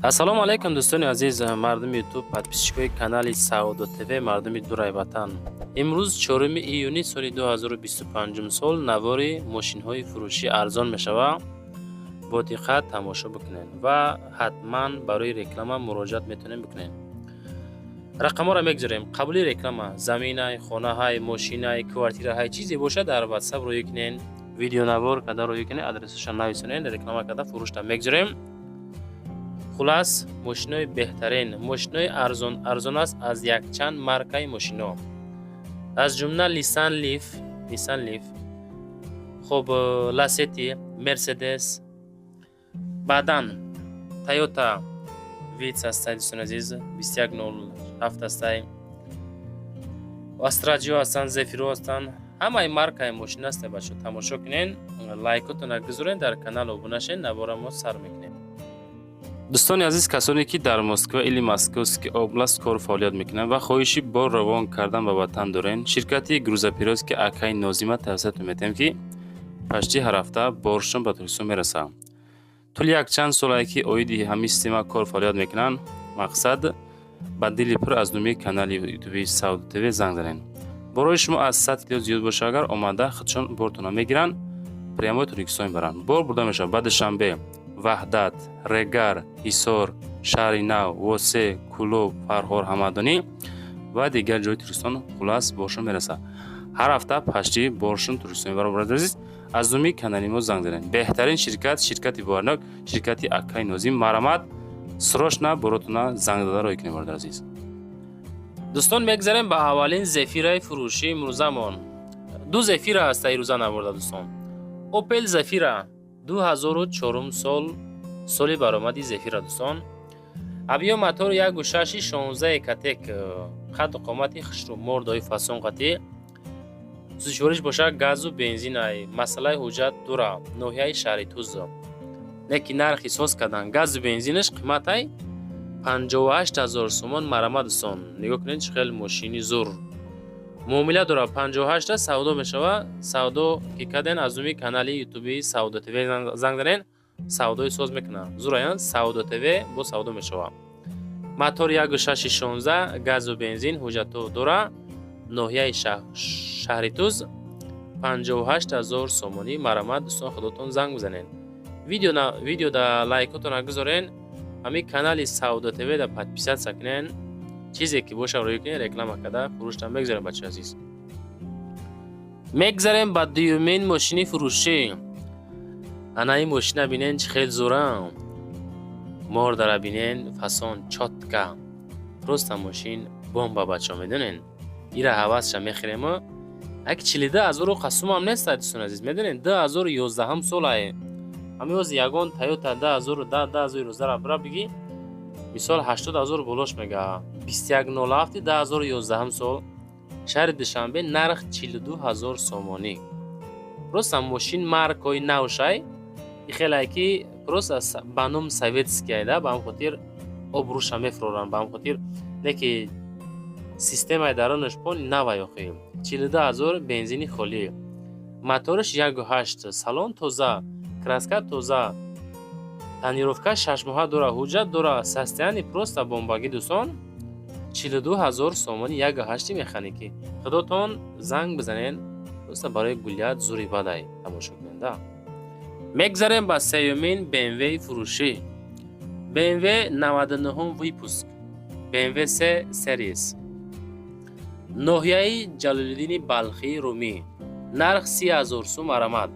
Ассалому алайкум, дӯстони азиз, мардуми Ютуб, подписчикои канали Саодо ТВ, мардуми дурай ватан. Имрӯз 4 июни соли 2025 сол навори мошинҳои фурӯшӣ арзон мешавад. Бо диққат тамошо бикунед ва ҳатман барои реклама муроҷиат метавонем бикунед. Рақамҳоро мегузорем. Қабули реклама, заминай, хонаҳай, мошинай, квартираҳай, чизе бошад, дар Ватсап рӯй кунед, видеонавор карда рӯй кунед, адресашро нависонед, реклама карда фурӯшта мегузорем. Хулас, мошинои беҳтарин, мошинои арзон арзон аст аз якчанд маркаи мошино, аз ҷумла Nissan Leaf, Nissan Leaf, хуб, Ласети, Мерседес, баъдан Тойота Витс ҳастай, дӯстони азиз, 2107 ҳастай, Астраҷио ҳастанд, Зефиро ҳастанд, ҳамаи маркаи мошин ҳастай. Бачо, тамошо кунен, лайкотона гузорен, дар канал обуна шен. Навора мо сар мекунем. Дӯстони азиз, касоне ки дар Москва или Московский область кору фаъолият мекунанд ва хоҳиши бор равон кардан ба ватан дорен, ширкати грузоперевозки акаи Нозима тавсиятон метиҳем, ки почти ҳар ҳафта боршон ба Тоҷикистон мерасад. Тӯли якчанд солае ки оиди ҳамин система кор фаъолият мекунанд. Мақсад, ба дили пур аз номи канали Ютуби Саудо ТВ занг занед. Борои шумо аз 100 кило зиёд боша агар, омада худшон бортона мегиранд, прямой Тоҷикистон мебаранд. Бор бурда мешавад ба Душанбе, Ваҳдат, Регар, Ҳисор, Шаҳри Нав, Восе, Кӯлоб, Фархор, Ҳамадонӣ ва дигар ҷои Тоҷикистон. Хулас, боршон мерасад. Ҳар ҳафта почти боршон Тоҷикистон мебаранд. Бародари азиз, аз номи канали мо занг занед. Беҳтарин ширкат, ширкати боварнок, ширкати акаи Нозим. Марҳамат, срочно боротона занг зада рой кунед, бародари азиз. Дӯстон, мегзарем ба аввалин Зефираи фурӯшии имрӯзамон. Ду Зефира ҳаста ирӯза наворда, дӯстон. Опел Зефира, 2004 сол, соли баромади Зефира, дӯстон. Объём мотор 1,6, 16 Ecotec, қадду қомати хушрӯ, мордои фасон қатӣ. Сӯзишвориш бошад газу бензинай. Масъалаи ҳуҷҷат дура, ноҳияи шаҳри Туз. Не ки нархи соз кардан газу бензинаш қиматай 58 ҳазор сомон. Марҳамат, дӯстон, нигоҳ кунед, чӣ хел мошини зур. Муомила дорад, 58-та савдо мешавад. Савдо ки карден, аз номи канали Ютуби Савдо ТВ занг занен, савдои соз мекунад. Зураян Савдо ТВ бо савдо мешавад. Мотор 1,6, 16, газу бензин, ҳуҷҷатҳо дора, ноҳияи шаҳри Туз, 58 ҳазор сомонӣ. Марҳамат, дӯстон, худотон занг бизанед. Видео да лайкотона гузорен, ҳамин канали Савдо ТВ да подписаться кунен. Чизе ки боша, рӯй кунен, реклама карда фурӯштан мегузарем. Бачаи азиз, мегзарем ба дуюмин мошини фурӯшӣ. Ана ин мошина бинен, чӣ хел зурам. Мордара бинен, фасон, чётко, просто мошин бомба. Бачаҳо, медонен, ира ҳавасша мехӯрему як 42 ҳазору қасумам нест, дӯстони азиз. Медонен, 2011 солае. Ҳамин ҳозир ягон Тойота 2010, 2011-ра бира бигӣ, мисол, 80 ҳазор болош мега. 2107, 2011 сол, шаҳри Душанбе, нарх 42 ҳазор сомонӣ. Просто мошин маркои навшай и хелае ки просто ба ном советскийай да, ба ҳам хотир обрӯша мефуроранд, ба ҳам хотир не ки системаи дарунаш поли навай охи. 42 ҳазор, бензини холӣ, мотораш 1,8, салон тоза, краска тоза, тонировка шашмоҳа дора, ҳуҷҷат дора, состояние просто бомбагӣ. Дӯстон, 42 ҳазор сомонӣ, 1,8 механикӣ. Худотон занг бизанед. Просто барои гулият зури бадай, тамошо кунед да. Мегзарем ба сеюмин БМВ фурӯшӣ. БМВ 99 выпуск, БМВ 3 Series, ноҳияи Ҷалолиддини Балхӣ, Румӣ, нарх 30 ҳазор сум. Марҳамат,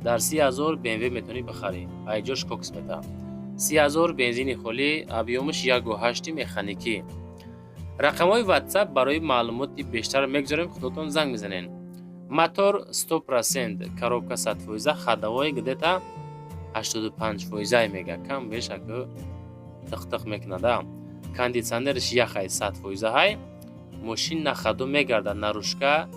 дар 30 ҳазор БМВ метавонӣ бихарӣ, айҷош кокс мета. 30 ҳазор, бензини холӣ, объёмаш 1,8, механикӣ. Рақамҳои Ватсап барои маълумоти бештар мегузорем, худотон занг мезанед. Мотор 100%, коробка 100%, ходовой где-то 85 фоизай мега, кам беш аку тиқ-тиқ мекунада. Кондитсионериш яхай, 100 фоизаҳай. Мошин на ходу мегардад, наружка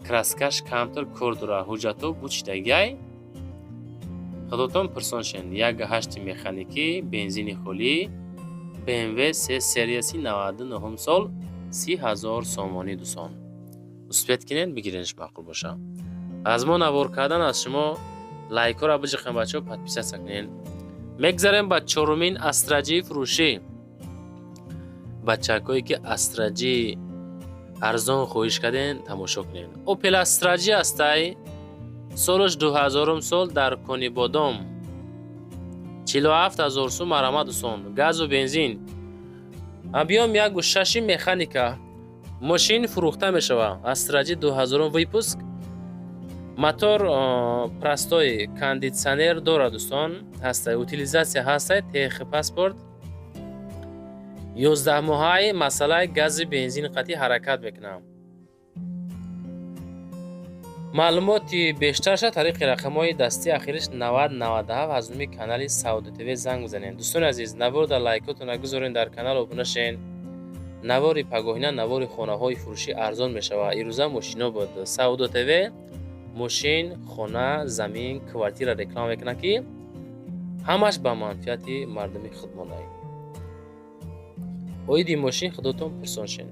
краскаш камтар кор дора, ҳуҷҷатҳо бучидагиай. Худотон пурсон шен. 1,8 механикӣ, бензини холӣ, БМВ се серияси, 99-ҳум сол, 30 ҳазор сомонӣ. Дӯстон, успеть кинед, бигиренш, маъқул боша. Аз мо навор кардан аз шумо лайкҳоро биҷиқем, бачаҳо, подписаться кунед. Мегзарем ба чорумин Астра Ҷи фурӯшӣ. Бачакое ки Астра Ҷи арзон хоҳиш карден, тамошо кунед. Опел Астра Ҷи ҳастай, солаш 2000 сол, дар Конибодом, 47 000 сум марҳамат, дӯстон, газу бензин, объём 1,6, механика. Мошин фурӯхта мешавад. Астра Ҷи 2000 выпуск, мотор простой, кондитсионер дорад, дӯстон, ҳастай, утилизация ҳастай, техпаспорт, 11 моҳаи, масъалаи гази бензин қатъӣ ҳаракат мекунам. Маълумоти бештарша тариқи рақамҳои дастии ахириш 9097 аз номи канали Савдо ТВ занг бизанед. Дӯстони азиз, наворда лайкотона гузорен, дар канал обуна шен. Навори пагоҳина навори хонаҳои фурӯшӣ арзон мешавад. Ирӯза мошино буд. Савдо ТВ мошин, хона, замин, квартира реклама мекунад, ки ҳамаш ба манфиати мардуми худмонай. Оиди мошин худотон пурсон шен.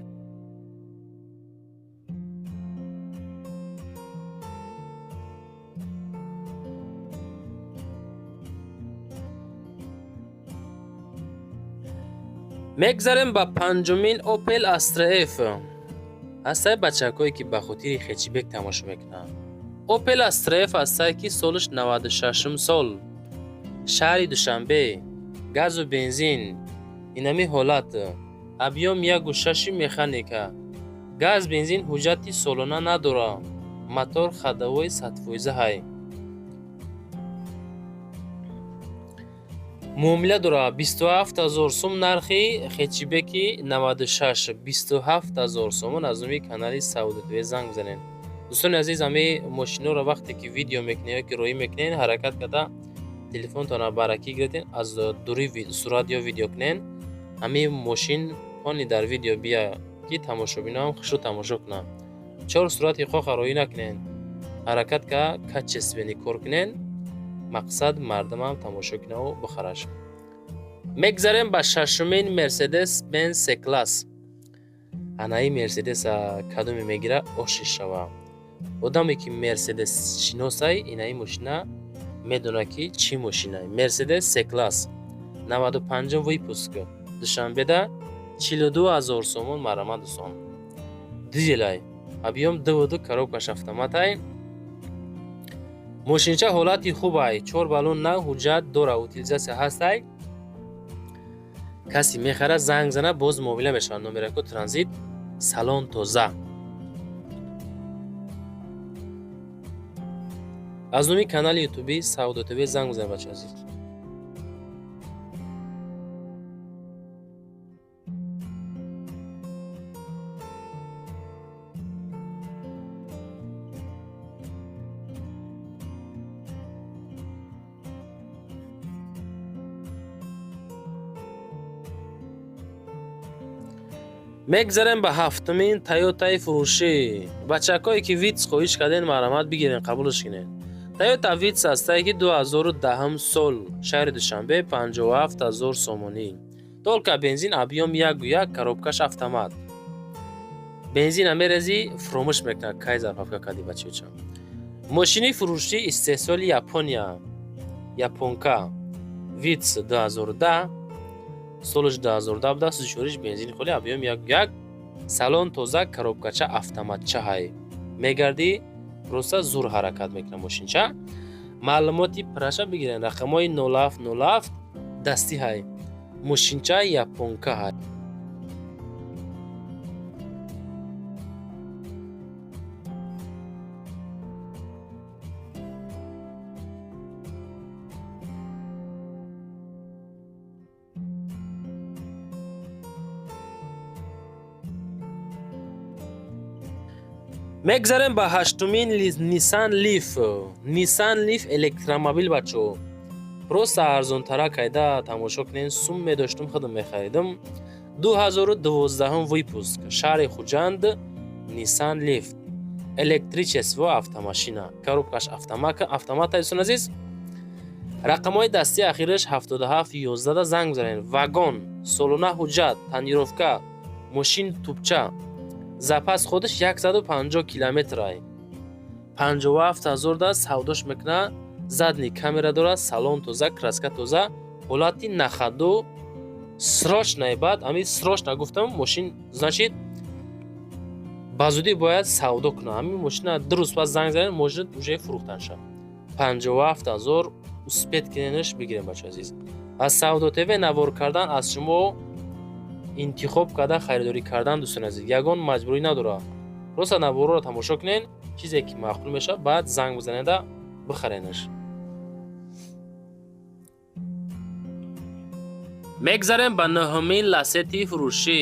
Мегзарем ба панҷумин Опел Астра Ф. Ҳастаи бачакое ки ба хотири хэтчбек тамошо мекунанд. Опел Астра Ф ҳастае, ки солаш 96 сол, шаҳри Душанбе, газу бензин, инами ҳолат, объём 1,6, механика, газ, бензин, ҳуҷҷати солона надора, мотор ходовой 100% ҳай. Муомила дора. 27 000 сум нархи хэтчбеки 96, 27 000 сомон. Аз номи канали Савдо ТВ занг бизанед. Дӯстони азиз, ҳамаи мошиноро вақте ки видео мекунед ё ки роҳӣ мекунед, ҳаракат карда телефонтонро баракӣ гиред, аз дури сурат ё видео кунед. Ҳамаи мошин пони дар видео бия, ки тамошобиноам хушрӯ тамошо кунанд. Чор сурати хоха роҳӣ накунед, ҳаракат ка качественный кор кунед, мақсад мардумам тамошо кунаву бихараш. Мегзарем ба шашумин Мерседес Бенз С класс. Анаи Мерседеса кадоме мегира, оши шава. Одаме ки Мерседес шиносай, инаи мошина медонад, ки чӣ мошинай. Мерседес С класс, 95-ум выпуск, Душанбеда, 42 000 сомон марҳамат, дӯстон. Дизелай, объём 2,2, коробкаш автоматай. Мошинча ҳолати хубай, чор баллон нав, ҳуҷҷат дора, утилизация ҳастай. Касе мехарад, занг зана, боз муомила мешавад. Номерако транзит, салон тоза. Аз номи канали ютуби Савдо ТВ занг бизанед, бачаи азиз. Мегзарем ба ҳафтумин Тойотаи фурӯшӣ. Бачакое ки Витс хоҳиш карден, марҳамат, бигирен, қабулш кунед. Тойота Витс ҳастае, ки 2010 сол, шаҳри Душанбе, 57 000 сомонӣ, только бензин, объём 1,1, коробкаш автомат. Бензина мерезӣ, фуромӯш мекунад, кай заправка кардӣ, бачаюча. Мошини фурӯшӣ истеҳсоли Япония, японка. Витс 2010, солаш 2010 буда, сӯзишвориш бензини холи, объём 1,1, салон тоза, коробкача автоматча ҳай. Мегардӣ, просто зур ҳаракат мекунад мошинча. Маълумоти праша бигирен, рақамҳои 0707 дастӣ ҳай. Мошинча японка ҳай. Мегзарем ба ҳаштумин Нисан Лиф. Нисан Лиф электромобил, бачо, просто арзонтара кайда тамошо кунен. Сум медоштум, худам мехаридам. 2012 выпуск, шаҳри Хуҷанд, Нисан Лиф электричество, автомашина, коробкаш автомат. Дӯстон азиз, рақамҳои дастии ахираш 7711 занг бизанед. Вагон, солона ҳуҷҷат, тонировка, мошин тупча, запас худаш 150 километрай. 57 000 да савдош мекуна. Задний камера дорад, салон тоза, краска тоза. Ҳолати на ходу, срочно. Баъд ҳамин срочно гуфтам, мошин, значит, ба зудӣ бояд савдо кунам. Ҳамин мошина 2 рӯз пас занг занед, может, уже фурӯхтан шавад. 57 000, успеть куненаш, бигирем, бачаи азиз. Аз Савдо ТВ навор кардан, аз шумо интихоб карда харидорӣ кардан, дӯстони азиз, ягон маҷбурӣ надорад. Просто наворро тамошо кунен, чизе ки маъқул мешавад, баъд занг бизанеда, бихаренаш. Мегзарем ба нӯҳумин Ласети фурӯшӣ.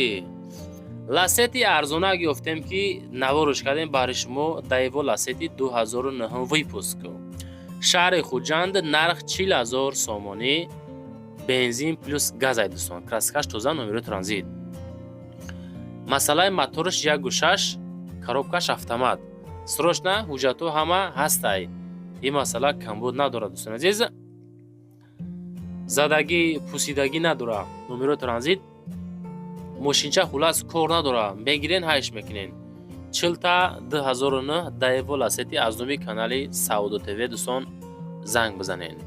Ласети арзонак ёфтем, ки наворш кардем баҳри шумо. Даево Ласети 2009 выпуск, шаҳри Хуҷанд, нарх 40 000 сомонӣ, бензин плюс газай. Дӯстон, краскаш тоза, номерои транзит. Масъалаи мотораш 1,6, коробкаш автомат. Срочно, ҳуҷҷатҳо ҳама ҳастай, ин масъала камбуд надорад, дӯстони азиз. Задагӣ, пусидагӣ надорад, номерои транзит. Мошинча, хулас, кор надорад, мегирен, ҳайш мекунен. Чилта 2009 Даево Ласети аз номи канали Савдо ТВ, дӯстон, занг бизанен.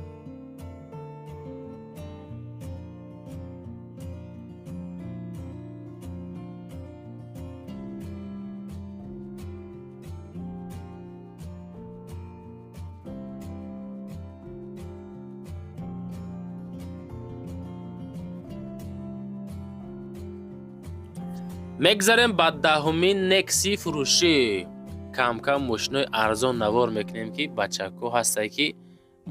Мегзарем ба 10-умин Некси фурӯшӣ. Камкам мошинои арзон навор мекунем, ки бачакҳо ҳастае, ки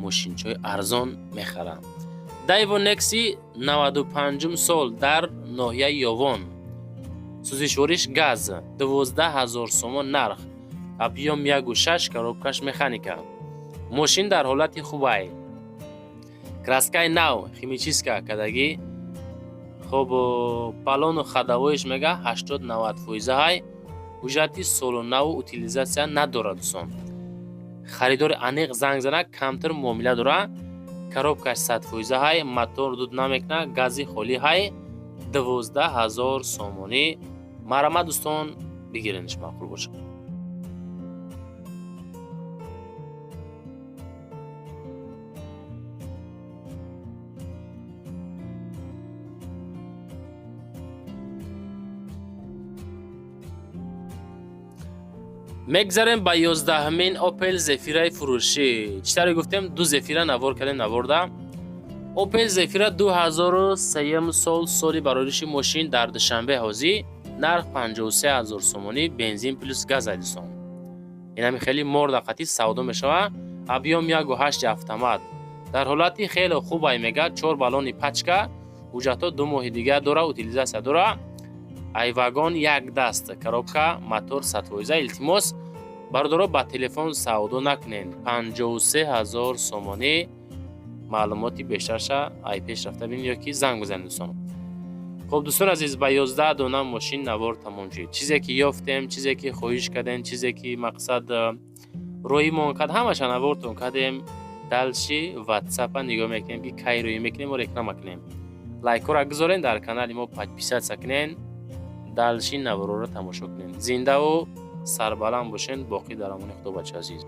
мошинчаҳои арзон мехаранд. Дайво Некси 95-ум сол, дар ноҳияи Ёвон, сӯзишвориш газ, 12 000 сомон нарх, объём 1,6, коробкаш механика. Мошин дар ҳолати хубай, краскаи нав, химчистка кардагӣ. Хоб, баллону ходовоиш мега 80-90 фоизаҳай. Ҳуҷҷати солонаву утилизация надорад, дӯстон. Харидори аниқ занг занад, камтар муомила дорад. Коробкаш 100 фоизаҳай, мотор дуд намекунад, гази холӣ ҳай. 12 000 сомонӣ, марҳамат, дӯстон, бигиренш, маъқул бошад. Мегзарем ба 11-умин Опел Зефираи фурӯшӣ. Чӣ тавре гуфтем, ду Зефира навор кардем наворда. Опел Зефира 2003 сол, соли барориши мошин, дар Душанбе ҳозӣ, нарх 53 000 сомонӣ, бензин плюс газ. Дӯстон, инами хеле морда қатӣ савдо мешавад. Объём 1,8, автомат, дар ҳолати хеле хубай мега, чор баллони пачка, ҳуҷҷатҳо 2 моҳи дигар дора, утилизация дора. Ай вагон як даст, коробка, мотор 100%. Илтимос, бародаро, ба телефон савдо накунед. 53 000 сомонӣ. Маълумоти бештарша ай пеш рафта бинед ё ки занг бизанед, дӯстон. Хуб, дӯстон азиз, ба 11 дона мошин навор тамом шуд. Чизе ки ёфтем, чизе ки хоҳиш кардем, чизе ки мақсад роҳимон кард, ҳамаша навортон кардем. Дальше ватсапа нигоҳ мекунем, ки кай рӯӣ мекунем ва реклама кунем. Лайкҳоро гузорен, дар канали мо подписаться кунен, дальше наворҳоро тамошо кунем. Зиндаву сарбаланд бошен, боқӣ дар амони Худо, бача азиз.